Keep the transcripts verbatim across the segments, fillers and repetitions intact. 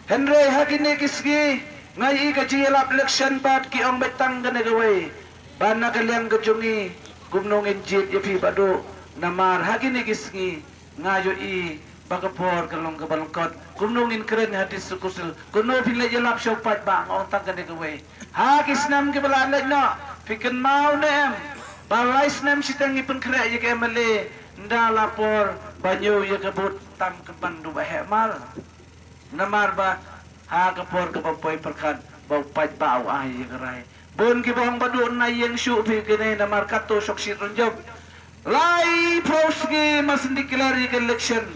Hynrei ha kine ki sngi nga ïohi ka jingïalap election pat ki ong beit tang kane kawei, ba na ka liang ka jong ngi kumno ngin jied ïa phi Bah Duh. Namar ha kine ki sngi nga ïohi ba ka por ka long kaba lyngkot. Kumno ngin kren ha District Council? Kumno phi leit ïalap sha u paidbah? Nga ong tang kane kawei. Ha ki snem kiba la leit noh, phi kynmaw ne em ba lai snem shiteng ngi pynkhreh ïa ka M L A, ynda la por ba ñiew ïa ka vote tang ka ban da u Bah Hemar. Namar ba ha ka por kaba poi pyrkhat ba u paidbah u ai ïa ka rai. Bun kiba ong Bah Duh, na ïeng shuh phi kine, namar katto shong shi rynjop. Laiphew sngi mar shen declare ïa ka election,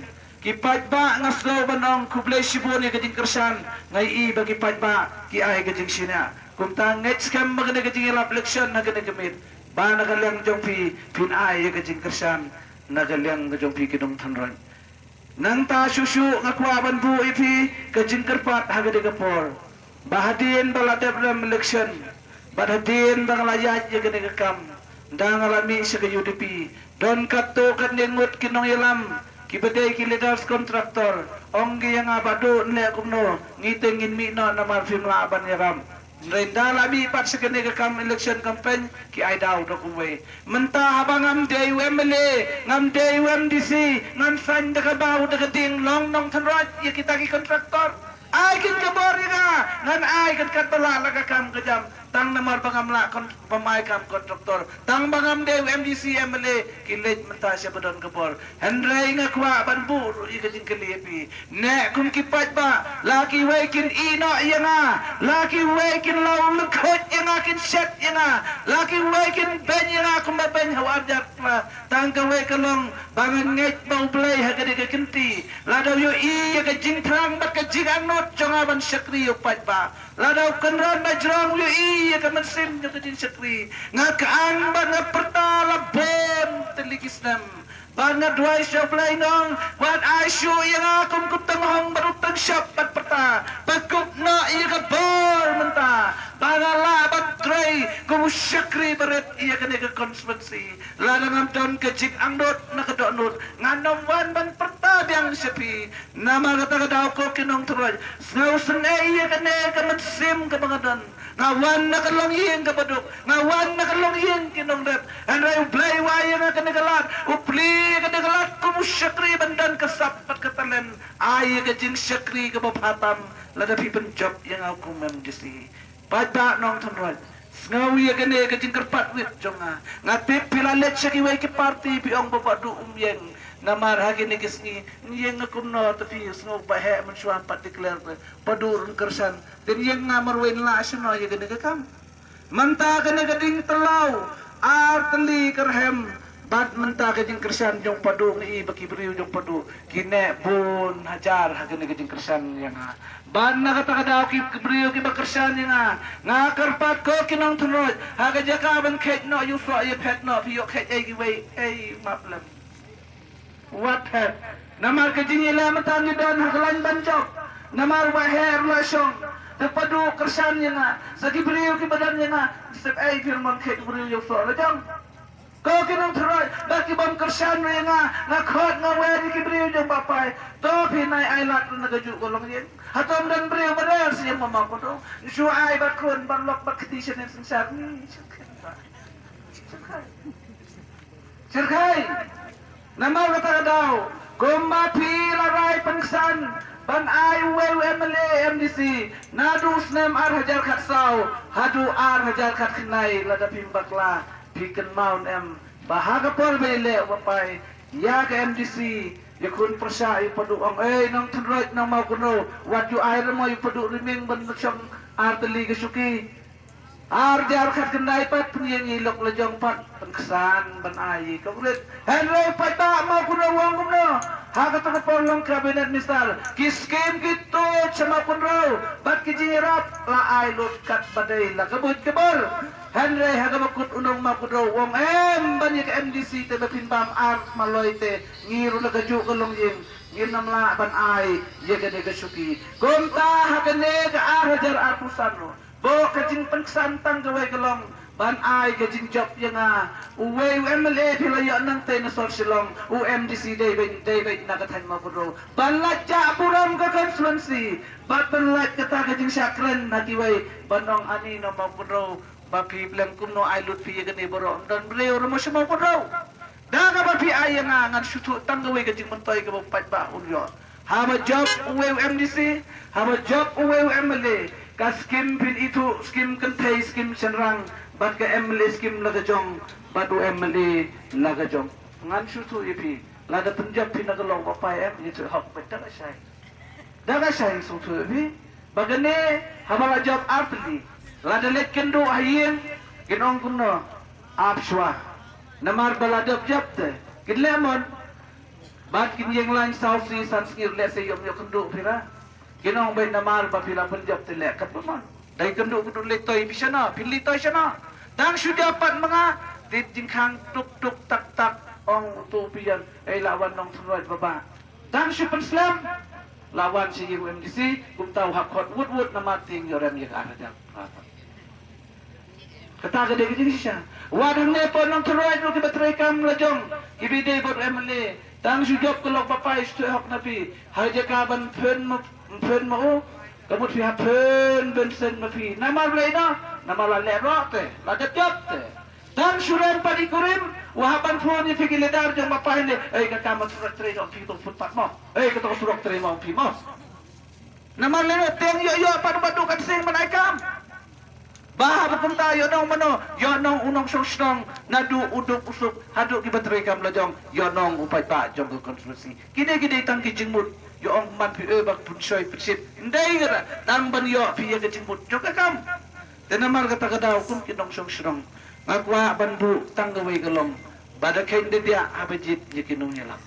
ki paidbah, nga sngew ban ong khublei shibun ïa ka jingkyrshan. Nga ïohi ba ki paidbah ki ai ka jingshaniah. Kumta ngeit skhem ba kane ka jingïalap election ha kane ka miet, ba na ka liang jong phi phin ai ïa ka jingkyrshan na ka liang ka jong phi ki nongthnroit. Nangta shuh shuh nga kwah ban buh ïa phi ka jingkyrpad ha kane ka por, ba hadien ba la dep rem election bad hadien ba nga la ïaid ïa kane ka kam, ynda nga la mih sha ka U D P, don katto katne ngut ki nongïalam kiba dei ki leaders contractor, ong ki ïa nga, Bah Duh, nleh kumno, ngi te ngin mih noh namar phim lah ban ïarap. Hynrei ynda la mih pat sha kane ka kam election campaign, ki ai daw da kumwei. Mynta haba ngam dei u M L A, ngam dei u M D C, ngan saiñ da ka baw da ka ding, long nongthnroit ïa kita ki contractor. Ai kin ka bor ïa nga, ngan ai kat kat ba lah la ka kam ka jam. Tang namar ba ngam lah kon-, bym ai kam contractor. Tang ba ngam dei u M D C, M L A, ki leit mynta sha ba don ka bor. Hynrei nga kwah ban buh ruh ïa ka jingkylli ïa phi. Ne kum ki paidbah, la kiwei kin ïeh noh ïa nga, la kiwei kin law lyngkhuid ïa nga, kin shet ïa nga, la kiwei kin beiñ ïa nga kumba beiñ ha u arjar kla. Tang kawei ka long ba nga ngeit ba U Blei ha kane ka kynti, lada u ïohi ïa ka jingthrang bad ka jingangnud jong nga ban shakri ïa u paidbah, lada u kynran na jrong u ïohi ïa ka mynsiem jong ka jingshakri, nga kyang bad nga pyrta la bun tylli ki snem. Bad nga duwai sha U Blei, nong, wat ai shuh ïa nga kum ka tynghong bad u tyngshop bad pyrta, ba kup noh ïa ka bor mynta, ba nga lah ban trei kum u shakri barit ïa kane ka constituency. Lada ngam don ka jingangnud na ka dohnud, ngan ym wan ban pyrta biang sha phi. Namar kata ka daw ko ki nongthroi, sngewsynei ïa kane ka mynsiem kaba nga don. Nga wan na ka longïing kaba duk, nga wan na ka longïing ki nongrep. Hynrei U Blei u ai ïa nga kane ka lad, u plie ïa kane ka lad kum u shakri ban don ka sap bad ka talent. Ai ïa ka jingshakri kaba bha tam lada phi pynjop ïa nga kum M D C. Paidbah nongthnroit, sngew ïa kane ka jingkyrpad wit jong nga. Nga tip phi la leit sha kiwei ki party, phi ong ba Bah Duh um ïeng. Namar ha kine ki sngi, ïeng nga kumno te phi, sngew ba heh mynshuwa pat declare te Bah Duh un kyrshan. Te ïeng nga marwei, lah shano ïa kane ka kam. Mynta kane ka ding tlaw, ar tylli ka rhem, bad mynta ka jingkyrshan jong Bah Duh, nga i ba ki briew jong Bah Duh ki neh bun hajar ha kane ka jingkyrshan ïa nga. Bad na kata ka daw ki briew kiba kyrshan ïa nga, nga kyrpad ko ki nongthnroit, ha ka jaka ban kheit noh ïa u soh ïa phet noh, phi ïoh kheit ei kiwei ei, map lem. Wat phet. Namar ka jingïaleh mynta ngi don ha ka lain ban jop. Namar ba heh ruh la shong. Te Bah Duh kyrshan ïa nga, sa ki briew kiba don ïa nga, sep ei phi ruh mon kheit u briew ïa u soh la jong. Ko ki nongthnroit, ba ki bym kyrshan ruh ïa nga, nga khot nga wer ïa ki briew jong Bah Pai. To phi nai ai lad na kajuh ka longïing. Hato ym don briew ba rer sha ïing Mama Kudro? Shu ai bad khun bad lok bad kti sha ïing synshar ni. Shyrkhei. Namar kata ka daw, kumba phi la rai pynksan ban ai uwei u M L A M D C naduh snem ar hajar khatsaw haduh ar hajar khatkhyndai, lada phim bakla, phi kynmaw ne em ba ha ka por ba ïaleh u Bah Pai ïa ka M D C, ïa khun pyrshah ïa u Bah Duh, ong, ei nongthnroit nong Mawkynrew, wat ju ai re mo ïa u Bah Duh Riming ban shong ar tylli ka shuki. Ar hajar khatkhyndai pat pynïeng ïa i lok la jong pat pynksan ban ai ïa i Congress. Hynrei paidbah Mawkynrew u ong kumno? Ha kata ka por long cabinet minister, ki skim ki tuid sha Mawkynrew bad ki jingïarap la ai lut kat ba dei la ka buit ka bor. Hynrei ha kaba kut u nong Mawkynrew u ong em ban ïa ka M D C te ba phin bam ar maloi te ngi ruh la kajuh ka longïing ngin ym lah ban ai ïa kane ka shuki. Kumta ha kane ka ar hajar arphew san ruh Bok ka jingpynksan tang kawei ka long ban ai ka jingjop ïa nga. Uwei u M L A phi la ïoh nangtei na sor Shillong, u M D C dei beit, dei beit na ka thaiñ Mawkynrew. Ban lait jah burom ka constituency bad ban lait kata ka jingshah kren na kiwei ban ong ani na Mawkynrew. Ba phi blem kumno ai lut phi ïa kane baroh, ym don briew ruh mo sha Mawkynrew. Da kaba phi ai ïa nga ngan shu tuh tang kawei ka jingmyntoi kaba paidbah un ïoh. Haba jop uwei u M D C, haba jop uwei u M L A, ka skim phin ithuh, skim kynthei, skim shynrang, bad ka M L A skim la ka jong, bad u M L A la ka jong. Ngan shu tuh ïa phi, lada pynjop phi na ka long ba pai em, ïa tuh hok bad da ka shai. Da ka shai sngewthuh ïa phi. Ba kane haba la jop ar tylli, lada leit kynduh ha ïing, kin ong kumno, ap shuwa. Namar ba la jop jop te kin leh mon. Bad kin ïeng lain saw sngi san sngi leh se ym ïoh kynduh phi ra. Kin ong beit namar ba phi la pynjop te leh katba mon. Dei kynduh kynduh leit toi phi shano, phi leit toi shano. Tang shu jop pat ma nga, tip jingkhang tuk tuk tak tak, ong uto u phi ïan, ei la wan Nongthymmai baba. Tang shu pynslem, la wan sha ïing u M D C, kumta u hap khot wut wut namar tieng ïoh rem ïa ka ar hajar. Kata ka dei ka jingshisha. Wat hangne pon Nongthymmai ruh kiba treikam la jong, kiba dei bad u M L A. Tang shu jop ka lok ba pai shu tuh hok na phi. Ha jaka ban pynmih, pynmih u, ka mut phi hap pynbeit seng ma phi. Namar balei no? Namar la leh roh te, la jop jop te. Tang shu rem pat i kurim, u hap ban phone ïa phi ki leader jong ba pai ne, ei ka kam ma surok trei dong phi to footpath mo. Ei ka to surok trei mo phi mo. Namar lei tieng ïoh ïoh pat u Bah Duh kan sing ban ai kam. Ba haba kumta ïoh nong mano, ïoh nong u nongshong shnong, naduh u duk u suk, haduh kiba treikam la jong, ïoh nong u paidbah jong ka constituency. Kine ki dei tang ki jingmut, ïoh ong man phi eh bak pynshoi pynshit. Ndei kata, tang ban ïoh phi ïa ka jingmut jong ka kam. Te namar kata ka daw kum ki nongshong shnong, nga kwah ban buh tang kawei ka long ba da kheiñ da diah haba jied ïa ki nongïalam.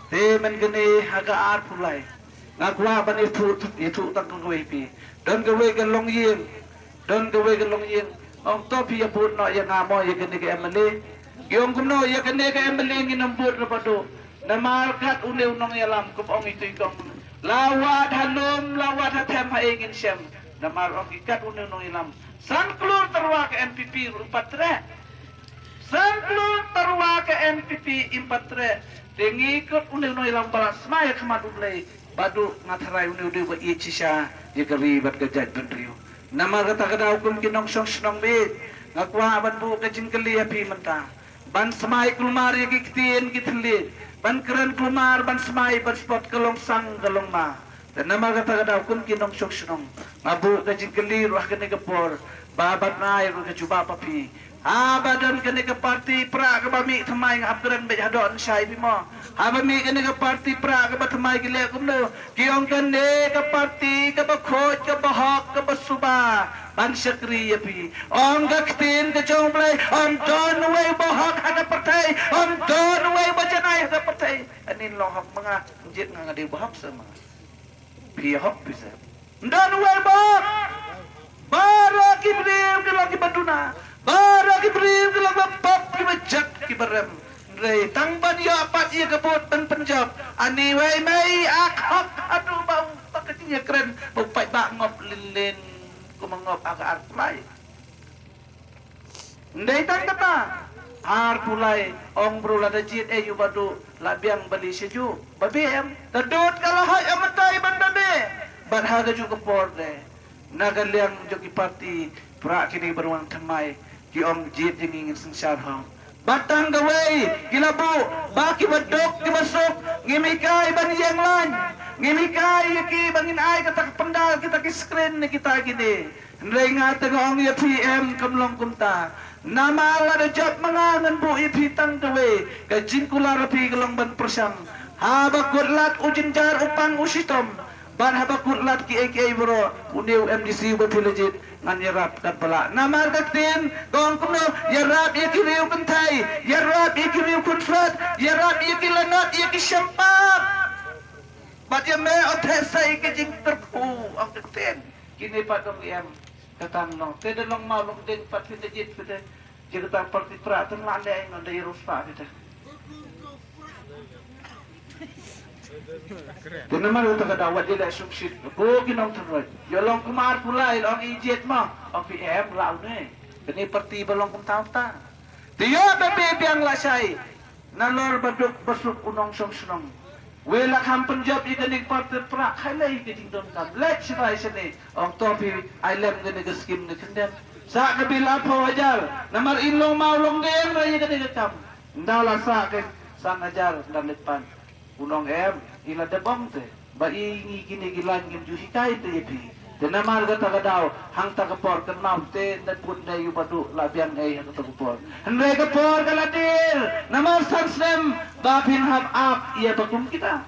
Te mynta kane ha ka arphew lai nga kwah ban ïathuh, ïathuh tang kawei phi. Don kawei ka longïing, don kawei ka longïing. Ong to phi ïa bud noh ïa nga mo ïa kane ka M L A. Ki ong kumno ïa kane ka M L A ngin ym bud re Bah Duh. Namar kat une u nongïalam kum ong itu i kong. La wad ha lum, la wad ha them ha ei ngin shem. Namar ong ki kat une u nongïalam. San klur tyrwa ka N P P ruh pat treh. San klur tyrwa ka N P P im pat treh. Te ngi kut une u nongïalam ba la smai ha khmat U Blei. Bah Duh nga tharai une u dei uba ïeit shisha ïa ka ri bad ka jaitbynriew. Namar kata ka daw kum ki nongshong shnong beit, nga kwah ban buh ka jingkylli ha phi mynta. Ban smai kulmar ïa ki ktien ki thylliej, ban kren kulmar, ban smai, ban spot ka long sang ka long ma. Te namar kata ka daw kum ki nongshong shnong, nga buh ka jingkylli ruh ha kane ka por, ba ban ai ruh ka jubab ha phi. Haba don kane ka party prah kaba mih thymmai nga hap kren beit haduh nshai phi mo. Haba mih kane ka party prah kaba thymmai ki leh kumno? Ki ong kane ka party kaba khuid, kaba hok, kaba suba ban shakri ïa phi. Ong ka ktien ka jong U Blei, ym don uwei uba hok ha ka pyrthei, ym don uwei uba janai ha ka pyrthei. Ani long hok ma nga, jied nga nga dei uba hok sa ma nga. Phi hok phi sa. Ym don uwei uba hok. Baroh ki briew ki long kiba duna. Baroh ki briew ki long kiba pop, kiba jak, kiba rem. Hynrei tang ban ïoh pat ïa ka vote ban pynjop, ani wei mei ak hok haduh ba u, ba ka jingïakren ba u paidbah ngop lynlyn kum ngop ha ka arphew lai. Ndei tang kata, arphew lai, ong bru lada jied ei u Bah Duh, la biang bali sha ju, ba beh em, ka dud ka la hoi em, mynta i ban da beh. Bad ha kajuh ka por de, na ka liang jong ki party prah kine ba rwang thymmai, ki ong jied ïa ngi ngin synshar hok. Bad tang kawei ki la buh, ba kiba duk kiba suk ngim hikai ban ïeng lain, ngim hikai ïa ki ba ngin ai kata ka pandal, kita ki screen ne kita kine. Hynrei nga te nga ong ïa phi em, kam long kumta. Namar lada jop ma nga ngan buh ïa phi tang kawei, ka jingkular ha phi ka long ban pyrshang. Haba kut lad u jynjar u pang u shitom, bad haba kut lad kiei kiei baroh, une u M D C uba phi la jied ngan ïarap katba lah. Namar ka ktien ka ong kumno, ïarap ïa ki riew kynthei, ïarap ïa ki riew khunswet, ïarap ïa ki lanot, ïa ki shempap. Bad ïa me o theh sei ka jingtyrphu, ong ka ktien. Kine pat ong em, ka tang long. Te da long maw long ding pat phi da jied phi da. Ïa kata party prah tang la leh ngan da ïa ruh spah phi da. Te namar kata ka daw wat ïaleh shongshit ko ki nongtyrwa. Ïa long kumar pulai long i jied ma. Ong phi em la une. Kane parti ba long kumta kumta. Te ïoh ba phi biang la shai. Nalor ba duk ba suk u nongshong shnong. Wei la kham pynjop ïa kane ka parti pra khalei ka jingdonkam. Leit shibai shane. Ong to phi ai lem kane ka skim ne kyndem. Sa ka bil arphew hajar. Namar in long mau long deng ra ïa kane ka kam. Nda la sa ka san hajar nda leit pan. U nong em, i la dep ong te. Ba i ngi kine ki lain ngim ju hikai te ïa phi. Te namar kata ka daw, hangta ka por kynmaw te nda put nda ïu ba duh la biang ei hangta ka por. Hynrei ka por ka la dier, namar san snem ba phin hap ap ïa ba kum kita.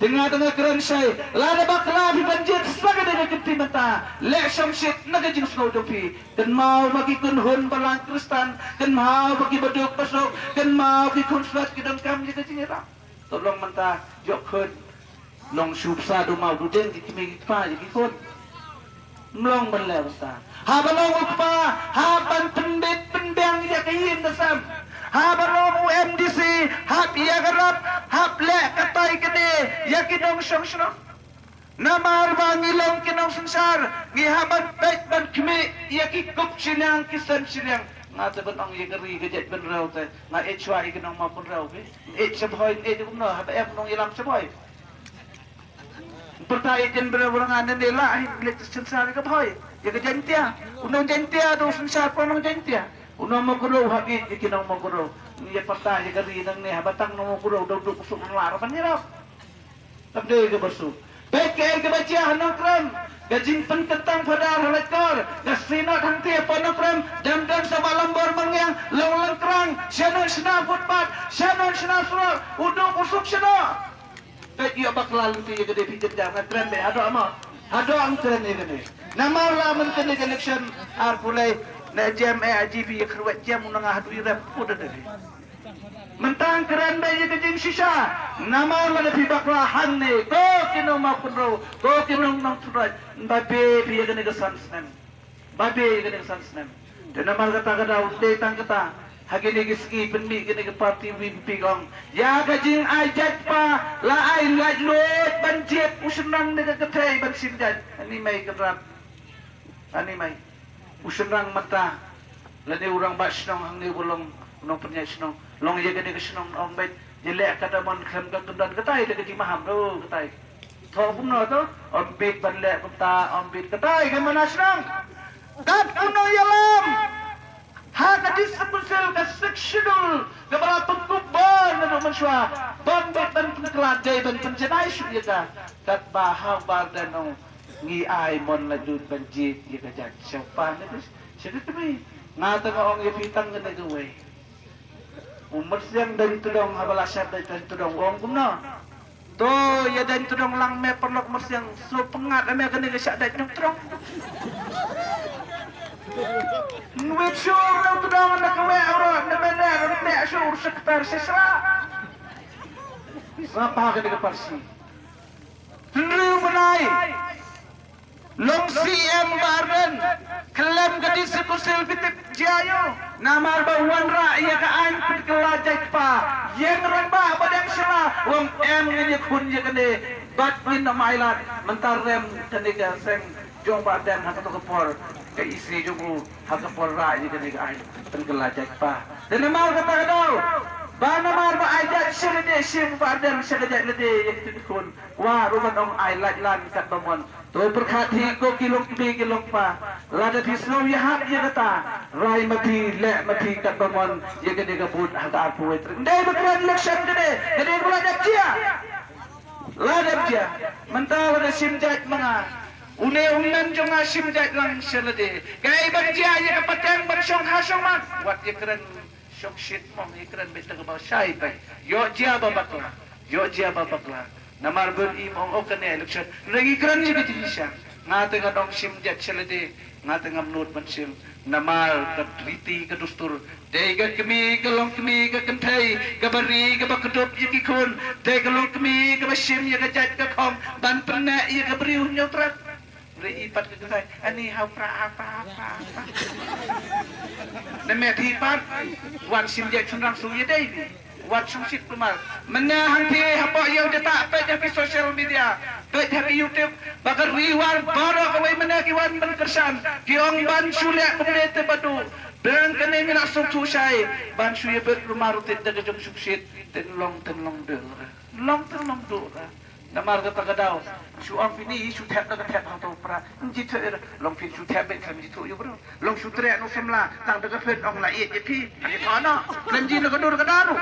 Te nga te nga kren shai, lada bakla phi ban jied sa ka dei ka kynti mynta. Leh shongshit na ka jingsngew jong phi. Kynmaw ba ki khun hun balang Khristan, kynmaw ba ki baduk basuk, kynmaw ki khun swet ki donkam ïa ka jingïarap. To long mynta jok khun. Long shu psa du maw du deng ki kmie ki kpa ïa ki khun. Mlong ban leh mynta. Haba long u kpa, hap ban pynbit pynbiang ïa ka ïing ka sem. Haba long u M D C, hap ïa ka rap, hap leh katai kane ïa ki nongshong shnong. Namar ba ngi long ki nongsynshar, ngi hap ban peit ban khmih ïa ki kup shiliang ki sem shiliang. Nga te ban ong ïa ka ri ka jaitbynriew te, nga ïeit shuwa ïa ki nongmawkynrew phi. Ïeit sha Bhoi, ïeit kumno, haba em nongïalam sha Bhoi. Pyrta ïeit jaitbynriew ba nga ne ne la hi leit synshar ïa ka Bhoi. Ïa ka Jaintia, u nong Jaintia, u nong synshar phi nong Jaintia. U nong Mawkynrew hap ïeit ïa ki nong Mawkynrew. Ïa pyrta ïa ka ri nangne haba tang nong Mawkynrew, dau duk suk nong lar ban ïarap. Tam dei kaba suk. Peit kaei kaba jia ha Nongkrem. Ka jingpynkyntang phadar ha Laitkor. Ka Synod hangtei hapoh Nongkrem. Dem don sa ba lambor mangiang. Long lengkrang. Sha nong shna footpath. Sha nong shna surok. U duk u suk sha nong. Peit ïoh bakla lynti ïa ka dei phi jynjar nga kren dei. Haduh mo. Haduh ang kren ïa ka dei. Namar la mynta ka election ar pule. Na jem eh aji phi ïa kyrwet jem u nang haduh i rep. Udah dei. Mynta kren ba ïa ka jingshisha. Namar lada phi bakla hangne ko ki nongmawkynrew ko ki nong nongtyrwa ba be phi ïa kane ka san snem. Ba be ïa kane ka san snem. Te namar kata ka daw dei tang kata ha kine ki sngi pynmih kine ki parti VPP kong ïa ka jingai jait pa la ai laitluid ban jied u shynrang ne ka kynthei ban shim jait. Ani mai Kynrad. Ani mai. U shynrang mynta lane u rangbah shnong hangne u ba long u nongpynïaid shnong long ïa kane ka shnong ong beit ïaleh ka da mon khlem ka kyndon katai da ka jingmaham ruh katai. Tho kumno to ym bit ban leh kumta ym bit katai ka mana shnong. Kat kumno ïalam ha ka District Council ka Sixth Schedule kaba la pynkup bor naduh mynshuwa ban bit ban pynkylla dei ban pynjanai shuh ïa ka. Katba ha u Bah Ardent ong ngi ai mon la jut ban jied ïa ka jait sha u pa ne ka sha ka kmie. Nga te nga ong ïa phi tang kane kawei. U Myrsiang Daiñ Tdong haba la shah dait Daiñ Tdong u ong kumno? To ïa Daiñ Tdong lang me paralok Myrsiang shu pyngngad me kane ka shah dait Nongtdong. Nwit shu Nongtdong na kawei aro na me ne aro ne shu ur sekretar sesra. Sapa kane ka parsi. Hynriew bnai long CM Bah Ardent khlem ka District Council phi tip jia ïoh. Namar ba wanrah ïa ka aiñ pynkylla jait kpa. Ïeng rangbah ba dang shylla u ong em ngin ïakhun ïa kane bad ngin ym ailad. Mynta rem kane ka seng jong Bah Ardent ha kato ka por ka EC jong u ha ka por rah ïa kane ka aiñ pynkylla jait kpa. Te namar kata ka daw ba namar ba ai jait sha lade shim Bah Ardent sha ka jait lade ïa kito ki khun. Kwah ruh ban ong ai lait lan katba mon. To pyrkhat hi ko ki long kmie ki long kpa. Lada phi sngew ïahap ïa kata rai ma phi leh ma phi katba mon ïa kane ka vote ha ka arphew wei tarik. Ndei ba kren election kane kane ba la dep jia. La dep jia. Mynta lada shim jait ma nga une u men jong nga shim jait lang sha lade. Kaei ban jia ïa ka pateng ban shong ha shong mat wat ïa kren. Shong shit mong ïa kren beit da kaba shai beit. Ïoh jia ba bakla. Ïoh jia ba bakla. Namar bun im ong ok kane election. Ngi kren ïa ka jingshisha. Nga te nga dang shim jait sha lade. Nga te ngam nud ban shim. Namar ka riti ka dustur. Dei ka kmie ka long kmie ka kynthei kaba ri kaba kdup ïa ki khun. Dei ka long kmie kaba shim ïa ka jait ka khong ban pynneh ïa ka briew hynñiew trat. Re i pat ka kynthei ani hau pra pra pra. Na met hi pat wan shim jait shynrang shu ïa dei ni. Wat shongshit kulmar. Mynne hangtei hapoh ïew jata, peit ha ki social media, peit ha ki YouTube, ba ka Ri War baroh kawei mynne ki wan ban kyrshan, ki ong ban shu leh kumne te ba duh. Dang kane ngi la sngewthuh shai ban shu ïabit kulmar ruh te da ka jong shongshit, te long te long duh. Long te long duh. Namar kata ka daw shu ong phi, ni shu thep da ka thep hangto pra. Nji thep, long phi shu thep bad khlem ji thuh ïa u bro. Long shu treh noh samla tang da ka phet, ong la ïeit ïa phi. Ani thano khlem ji na ka dur ka daru.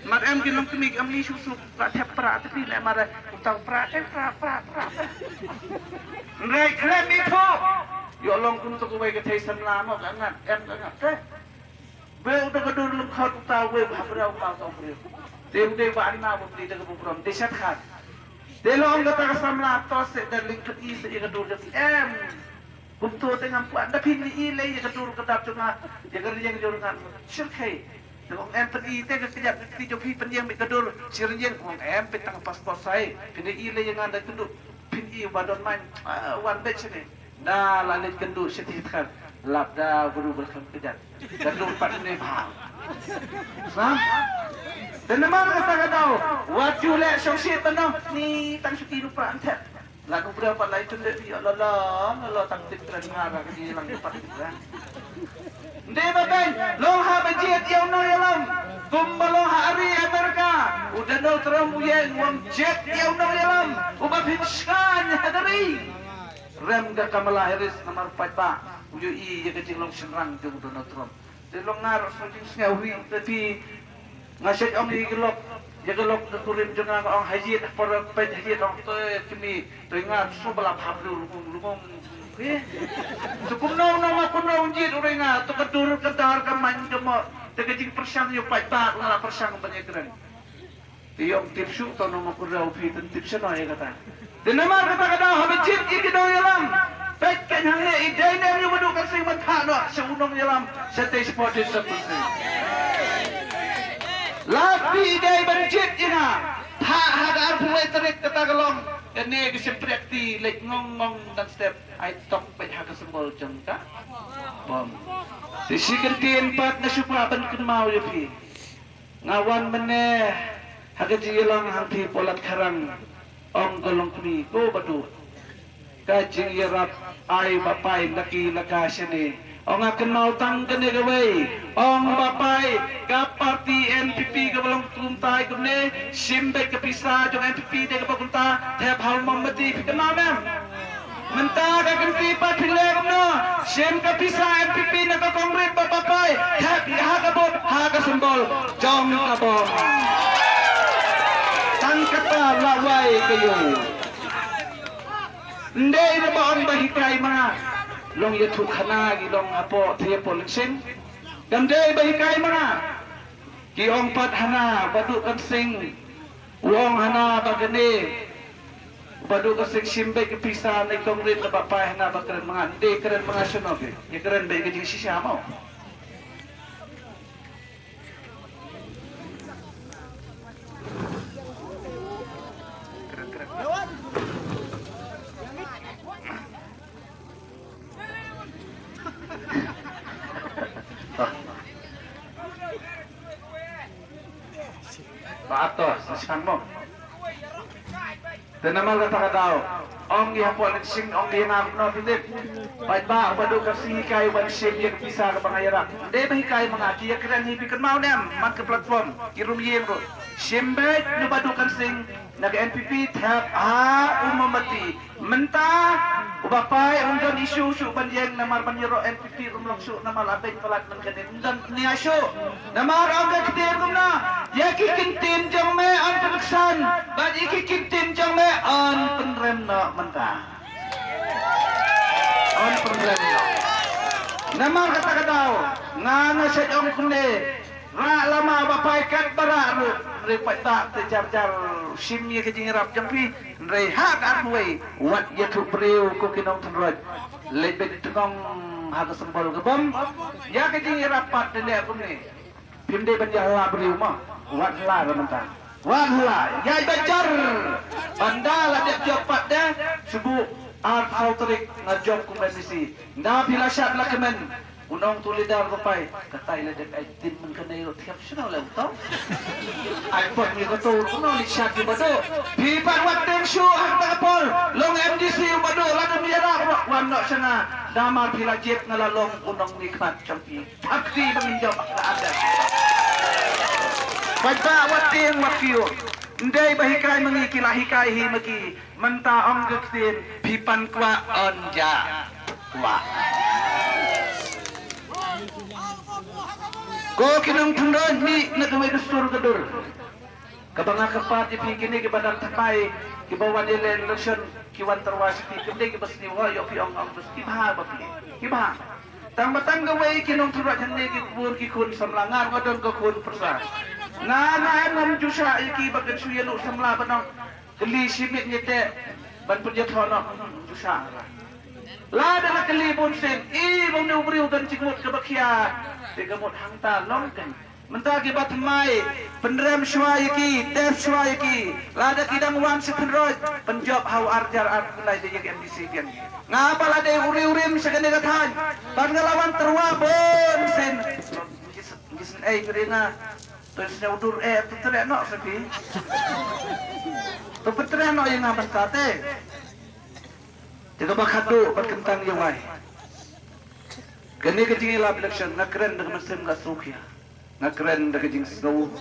Mar em ki long kmie, em ni shu shu la thep pra te phi, ne mar u tang pra te pra pra pra. Ngai khlem ji thuh. Ïoh long kumto kawei ka thei samla mo ka ngat em ka ngat te. Beu da ka dur lum khot uta wei ba hapdeng uta uta briew. Te u dei ba anna ba pli da ka burom de shat khat. Te long kata ka samla to se da ling kut i se ïa ka dur ka em. Kumto te ngam kwah da phin i lei ïa ka dur ka dap jong nga, ïa ka rieng jong nga. Shirkhei. Te ong em phin i te ka kjat ka kti jong phi pynïeng bad ka dur. Shirkhei ong em peit tang passport sai. Phin i lei ïa nga da kynduh. Phin i ba don main. Ah, wan beit shane. Da la leit kynduh shi ti than lap da bru bru kham kjat. Kynduh pat ne bha. Sa? Te namar kata ka daw wat ju leh shongshit ban noh ni tang shu ki ruh pra an thep. La nu bra pat lai tun de ri la la la la tang tip kren ha ra ka ji lang pat kren. Nde ba ben long ha ba jied ïa u nongïalam. Kumba long ha ri Amerika, u Donald Trump u ïeng u ong jied ïa u nongïalam uba pynshngaiñ ha ka ri. Rem ka Kamala Harris namar paidbah u ïohi ïa ka jinglong shynrang jong u Donald Trump. Te long nga ruh sngewthuh sngewthuh te phi, nga shet ong ïa ka lok, ïa ka lok ka kurim jong nga, nga ong ha ïit por peit ha ïit ong te kmie te nga sngewbha la phap lu lungong lungong. Eh, te kumno kumno nga kumno ong ïit u rei nga te ka dur ka dar ka man ka mo te ka jingpyrshang ïa u paidbah nga la pyrshang ban ïakren. Te ïong tip shuh to nong ma kynraw phi, tip shano ïa kata. Te namar kata ka daw haba jied ïa ki nongïalam, peit kein hangne i dei ne em ïa u Maduh Kansing ban thah noh sha u nongïalam shatei shapoh district council. Lada phi i dei ban jied ïa nga, thah ha ka arphew wei tarik kata ka long kane ka shympriah kti leit ngong ngong dang step, ai tok peit ha ka symbol jong ka bom. Te shi kyntien pat nga shu kwah ban kynmaw ïa phi. Nga wan mynne ha ka jingïalang hangtei palat kharang, ong ka longkmie ko Baduh. Ka jingïarap ai ba pai laki laka shane. Ong nga kynmaw tang kane kawei, ong ba pai ka party N P P kaba long kumtai kumne, shim beit ka pisa jong N P P de kaba kumta, thep ha u mombati, phi kynmaw ne em? Mynta ka kynti pat phi leh kumno? Shim ka pisa N P P na ka Congress ba papai, thep ha ka vote ha ka symbol jong ka bom. Tang kata la wai ka ïew. Ndei na ba ong ba hikai ma nga. Long ïathuh khana ki long hapoh thie poh lynching. Kam dei ba hikai ma nga. Ki ong pat hana Baduh Kansing. U ong hana ba kane Baduh Kansing shim beit ka pisa na Congress na ba pai hana ba kren ma nga, nde kren ma nga shano ke. Ïa kren beit ka jingshisha mo. Ba to, sa shan mo. Te namar kata ka daw, ong ïa hapoh lynching, ong ïa nga kumno phi tip. Paidbah, Baduh Kansing hikai ban shim ïa ka pisa kaba nga ïarap. Nde ba hikai ma nga, ki ïakren hi, phi kynmaw ne em man ka platform, ki rum ïing ruh. Shim beit na Baduh Kansing na ka N P P, thep ha u mombati. Mynta u ba pai um don issue shuh ban ïeng namar ban ïaroh N P P, rum long shuh namar la beiñ palat man kane, um don nia shuh. Namar ong ka ktien kumno, ïa ki ktien jong me yn pynksan bad ïa ki ktien jong me yn pynrem noh mynta. Yn pynrem noh. Namar kata ka daw nga nga shet ong kumne. Rah lama ba pai kat ba rah ruh, hynrei paidbah te jar jar shim ïa ka jingïarap jong phi. Hynrei ha ka arphew wei wat ïathuh briew ko ki nongthnrot. Leit beit tnong ha ka symbol ka bom. Ïa ka jingïarap pat te leh kumne. Phim dei ban ïa hla briew mo. Wat hla ra mynta. Wat hla ïa ba jar. Ban da la dep jop pat de. Shu buh arphew tarik nga jop kum M D C. Nda phi la shad la kmen. U nong tu leader ba pait, katai la dep ai tin man kane ro thiap shnong le u tau. Ai pok mi ko tu u nong li shat ki badu. Phi pat wat tieng shu hak ta ka por. Long M D C u badu la dep mi ra ro wan no shanga. Damar phi la jep nga la long u nong ni khat champi. Thak ti bang jop la ada. Pait ba wat tieng wat kiu. Ndai ba hikai mangi ki la hikai hi maki. Mynta ong ka ktien phi pan kwah on ja. Kwah. Ko ki nongthymmai mih na kawei ka sur ka dur. Kaba nga kyrpad ïa phi kine kiba dang thymmai kiba wan ïaleh election ki wan tyrwa sha phi kine kiba sniew ïoh phi ong ong bas kiba ha ba phi. Kiba ha. Tang ba tang kawei ki nongthymmai hangne ki khun ki khun samla nga nga don ka khun pyrsa. Nga nga em ngam ju sha ïa ki ba kan shu ïa lu samla ba nong. Kylli shi miet ngi te ban pynjot hok noh ju sha. Lada la kylli bun sien i bang ne u briew don jingmut kaba khia. Te ka mut hangta long kan. Mynta ki ba thymmai pynrem shuwa ïa ki, test shuwa ïa ki. Lada ki dang wan sha pynroi pynjop ha u ar jar ar pynlai de ïa ki M D C biang. Nga ba la dei uri urim sha kane ka thaiñ. Ban nga la wan tyrwa bun sien. Ngi sn-, ngi sngewthuh ïa nga. To sngewdur eh to treh noh sa phi. To pyntreh noh ïa nga mynta te. Te kaba khadduh bad kyntang ïa wai. Kane ka jingïalap election nga kren da ka mynsiem ka suk ïa. Nga kren da ka jingsngew.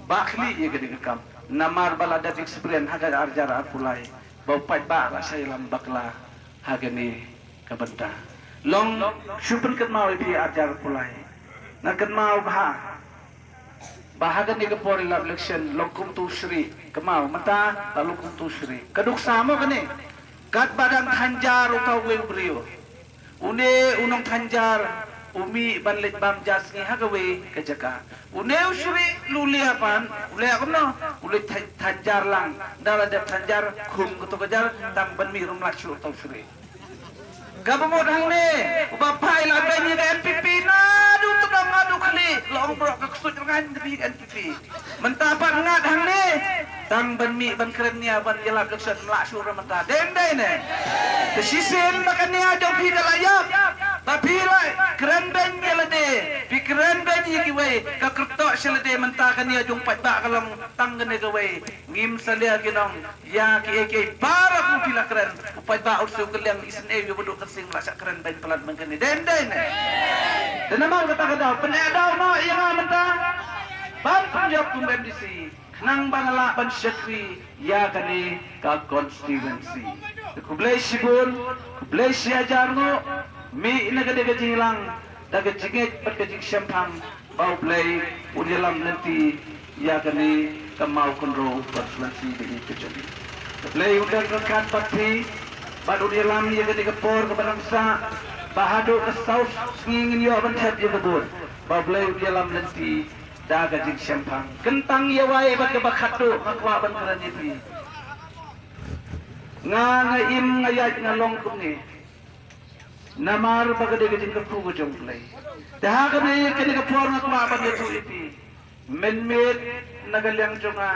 Ba khlieh ïa kane ka kam. Namar ba la dep experience ha ka ar jar ar phew lai. Ba u paidbah la shah ïalam bakla ha kane ka bynta. Long shu pynkynmaw ïa phi ar jar ar phew lai. Nga kynmaw bha. Ba ha kane ka por ïalap election long kum tu shri kynmaw mynta la long kum tu shri ka duk sa mo kane. Katba dang thanjar uta uwei u briew. Une u nongthanjar u mih ban leit bam ja sngi ha kawei ka jaka. Une u shri lu lia pan u leh kumno u leit than-, thanjar lang. Da la dep thanjar khum kato ka jar tang ban mih rum lak shuh uta u shri. Kaba mut hangne uba phai la beiñ ïa ka N P P naduh tdong naduh khlieh la ong bro ka ksuid rngain ka bi N P P. Mynta pat ngat hangne tang ban mih ban kren nia ban ïalap election mlah shuh ra mynta dei dei ne. Te shisien ba ka nia jong phi ka la ïap ba phi la kren beiñ ïa lade phi kren beiñ ïa kiwei ka kyrtoh sha lade mynta ka nia jong paidbah ka long tang kane kawei ngim salia ki nong. Ïa kiei kiei baroh u phi la kren u paidbah u siew kylliang isynei ïa u baduk ka sing la shah kren beiñ palat man kane dei dei ne. Te namar kata ka daw pyneh daw noh ïa nga mynta ban pynjop kum M D C khnang ba nga lah ban shakri ïa kane ka constituency. Te khublei shibun khublei shi hajar nguh mih na kane ka jingïalang da ka jingngeit bad ka jingshemphang. Ba U Blei un ïalam lynti ïa kane ka Mawkynrew constituency ba ïeit ka jong ngi. U Blei un don ryngkat bad phi bad un ïalam ïa kane ka por kaba nang sah ba haduh ka saw sngi ngin ïoh ban thep ïa ka vote. Ba U Blei un ïalam lynti da ka jingshemphang. Kyntang ïa wai bad kaba khatduh nga kwah ban kren ïa phi. Nga nga im nga ïaid nga long kumne. Namar ba ka dei ka jingkyrkhu ka jong U Blei. Te ha kane kane ka por nga kwah ban ïathuh ïa phi. Mynmiet na ka liang jong nga